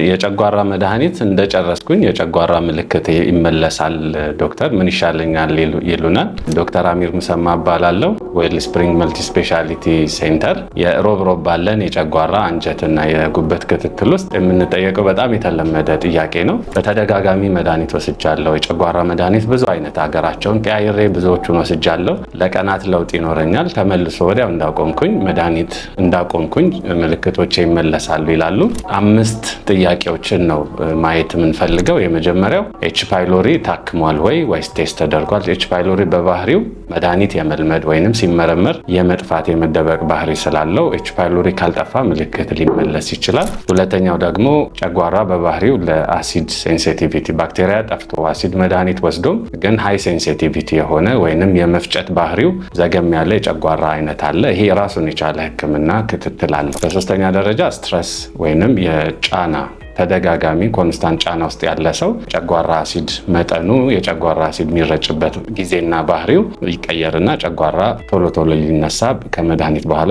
የጨጓራ መድኃኒት እንደጨረስኩኝ የጨጓራ ምልክት ይመለሳል፣ ዶክተር ምን ይሻለኛል ይሉናል። ዶክተር አሚር ሙሰማ እባላለሁ። Wellspring Multi Specialty Center የሮብ ሮብ ባለን የጨጓራ፣ አንጀትና የጉበት ክትትል ውስጥ የምንጠየቀው በጣም የተለመደ ጥያቄ ነው። በተደጋጋሚ መድኃኒት ወስጃለሁ። የጨጓራ መድኃኒት ብዙ አይነት ሀገራቸውን ቀያይሬ ብዙዎቹን ወስጃለሁ። ለቀናት ለውጥ ይኖረኛል። ተመልሶ ወዲያው እንዳቆምኩኝ፣ መድኃኒት እንዳቆምኩኝ ምልክቶች ይመለሳሉ ይላሉ። አምስት ጥያቄዎችን ነው ማየት የምንፈልገው። የመጀመሪያው H. pylori ታክሟል ወይ ወይስ test ተደርጓል? H. pylori በባህሪው መድኃኒት የመልመድ ወይንም ሲመረመር የመጥፋት፣ የመደበቅ ባህሪ ስላለው H. pylori ካልጠፋ ምልክት ሊመለስ ይችላል። ሁለተኛው ደግሞ ጨጓራ በባህሪው ለ acid sensitivity፣ ባክቴሪያ ጠፍቶ አሲድ መድኃኒት ወስዶም ግን high sensitivity የሆነ ወይንም የመፍጨት ባህሪው ዘገም ያለ የጨጓራ አይነት አለ። ይሄ ራሱን የቻለ ሕክምና ክትትል አለ። በሶስተኛ ደረጃ stress ወይንም የጫና፣ ተደጋጋሚ constant ጫና ውስጥ ያለ ሰው ጨጓራ አሲድ መጠኑ፣ የጨጓራ አሲድ የሚረጭበት ጊዜና ባህሪው ይቀየርና ጨጓራ ቶሎ ቶሎ ሊነሳ፣ ከመድኃኒት በኋላ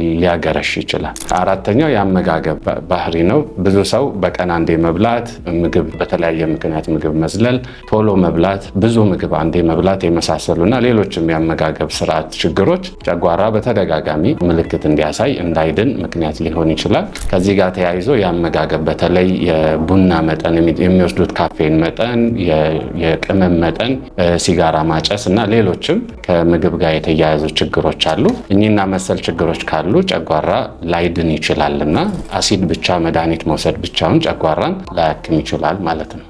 ሊያገረሽ ይችላል። አራተኛው የአመጋገብ ባህሪ ነው። ብዙ ሰው በቀን አንዴ መብላት፣ ምግብ በተለያየ ምክንያት ምግብ መዝለል፣ ቶሎ መብላት፣ ብዙ ምግብ አንዴ መብላት የመሳሰሉና ሌሎችም የአመጋገብ ስርዓት ችግሮች ጨጓራ በተደጋጋሚ ምልክት እንዲያሳይ፣ እንዳይድን ምክንያት ሊሆን ይችላል። ከዚህ ጋር ተያይዞ የአመጋገብ፣ በተለይ የቡና መጠን፣ የሚወስዱት ካፌን መጠን፣ የቅመም መጠን፣ ሲጋራ ማጨስ እና ሌሎችም ከምግብ ጋር የተያያዙ ችግሮች አሉ። እኚህና መሰል ችግሮች ካሉ ጨጓራ ላይድን ይችላል እና አሲድ ብቻ መድኃኒት መውሰድ ብቻውን ጨጓራን ላያክም ይችላል ማለት ነው።